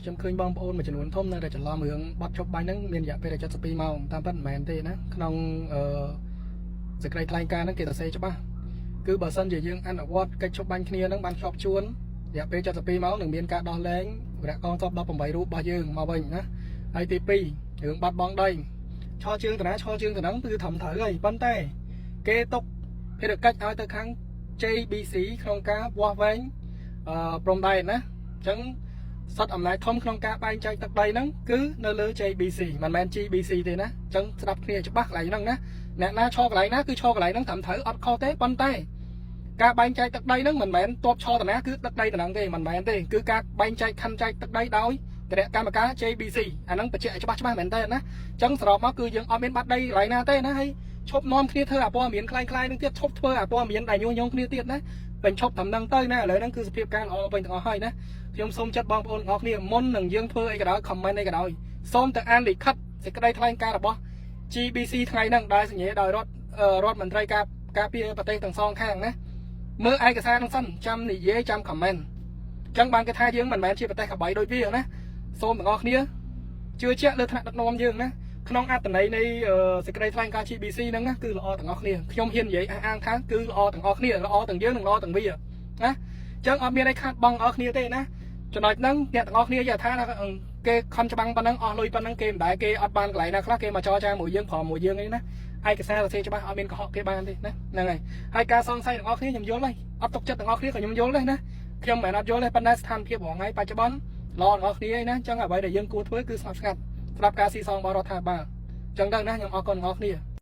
ខ្ញុំឃើញបងប្អូនមួយចំនួនធំនៅតែច្រឡំរឿងបត់ឈប់បាញ់ហ្នឹងមានរយៈពេលតែ72ម៉ោងតាមពិតមិនមែនទេណាក្នុងអឺសេចក្តីថ្លែងការណ៍ហ្នឹងគេសរសេរច្បាស់គឺបើសិនជាយើងអនុវត្តកិច្ចឈប់បាញ់គ្នាហ្នឹងបានខ្ជាប់ជួនរយៈពេល72ម៉ោងនឹងមានការដោះលែងវរៈកងទ័ព18រូបរបស់យើងមកវិញណាហើយទី2រឿងបាត់បង់ដីឈរជើងតាណាឈរជើងតាហ្នឹងគឺត្រឹមត្រូវហើយប៉ុន្តែគេຕົកភារកិច្ចឲ្យទៅខាង JBC ក្នុងការវាស់វែងអឺព្រំដែនណាអញ្ចឹង សិទ្ធិអំណាចធំក្នុងការបែងចែកទឹកដីហ្នឹងគឺនៅលើ JBC មិនមែន GBC ទេណាអញ្ចឹងស្ដាប់គ្នាច្បាស់កន្លែងហ្នឹងណាអ្នកណាឈរកន្លែងណាគឺឈរកន្លែងហ្នឹងត្រឹមត្រូវអត់ខុសទេប៉ុន្តែការបែងចែកទឹកដីហ្នឹងមិនមែនតបឈរតាណាគឺទឹកដីតំណឹងទេមិនមែនទេគឺការបែងចែកខណ្ឌចែកទឹកដីដោយគណៈកម្មការ JBC អាហ្នឹងបញ្ជាក់ឲ្យច្បាស់ច្បាស់មែនតើណាអញ្ចឹងសរុបមកគឺយើងអត់មានបាត់ដីកន្លែងណាទេណាហើយឈប់នាំគ្នាធ្វើអាព័ត៌មានក្លែងក្លាយនឹងទៀតឈប់ធ្វើអាព័ត៌មានដែលញុះញង់គ្នាទៀតណាបញ្ឈប់ត្រឹមហ្នឹងទៅណាឥឡូវហ្នឹងគឺសភាពការល្អពេញទាំងអស់ហើយណា ខ្ញុំសូមចាត់បងប្អូនទាំងអស់គ្នាមុននឹងយើងធ្វើអីក៏ដោយ comment អីក៏ដោយសូមទៅអានលិខិតសេចក្តីថ្លែងការណ៍របស់ GBC ថ្ងៃហ្នឹងដែលសញ្ញាដោយរដ្ឋរដ្ឋមន្ត្រីការការពារប្រទេសទាំងសងខាងណាមើលឯកសារហ្នឹងសិនចាំនិយាយចាំ comment អញ្ចឹងបានគេថាយើងមិនមែនជាប្រទេសកបីដូចវាណាសូមទាំងអស់គ្នាជឿជាក់លើថ្នាក់ដឹកនាំយើងណាក្នុងអត្ថន័យនៃសេចក្តីថ្លែងការណ៍ GBC ហ្នឹងណាគឺល្អទាំងអស់គ្នាខ្ញុំហ៊ាននិយាយអះអាងថាគឺល្អទាំងអស់គ្នាល្អទាំងយើងនិងល្អទាំងវាណាអញ្ចឹងអត់មានអីខាតបង់អស់គ្នាទេណា ចំណុចហ្នឹងអ្នកទាំងអស់គ្នាយល់ថាគេខំច្បាំងប៉ុណ្ណឹងអស់លុយប៉ុណ្ណឹងគេមិនដែលគេអត់បានកន្លែងណាខ្លះគេមកចរចាមួយយើងព្រមមួយយើងអីណាឯកសារសរសេរច្បាស់អត់មានកុហកគេបានទេណាហ្នឹងហើយហើយការសង្ស័យទាំងអស់គ្នាខ្ញុំយល់ហើយអត់ទុកចិត្តទាំងអស់គ្នាក៏ខ្ញុំយល់ដែរណាខ្ញុំមិនមែនអត់យល់ទេប៉ុន្តែស្ថានភាពរាល់ថ្ងៃបច្ចុប្បន្នល្អទាំងអស់គ្នាឯណាអញ្ចឹងអ្វីដែលយើងគួរធ្វើគឺស្ងប់ស្ងាត់ស្ដាប់ការស៊ីសងរបស់រដ្ឋាភិបាលអញ្ចឹងទៅណាខ្ញុំអរគុណទាំងអស់គ្នា។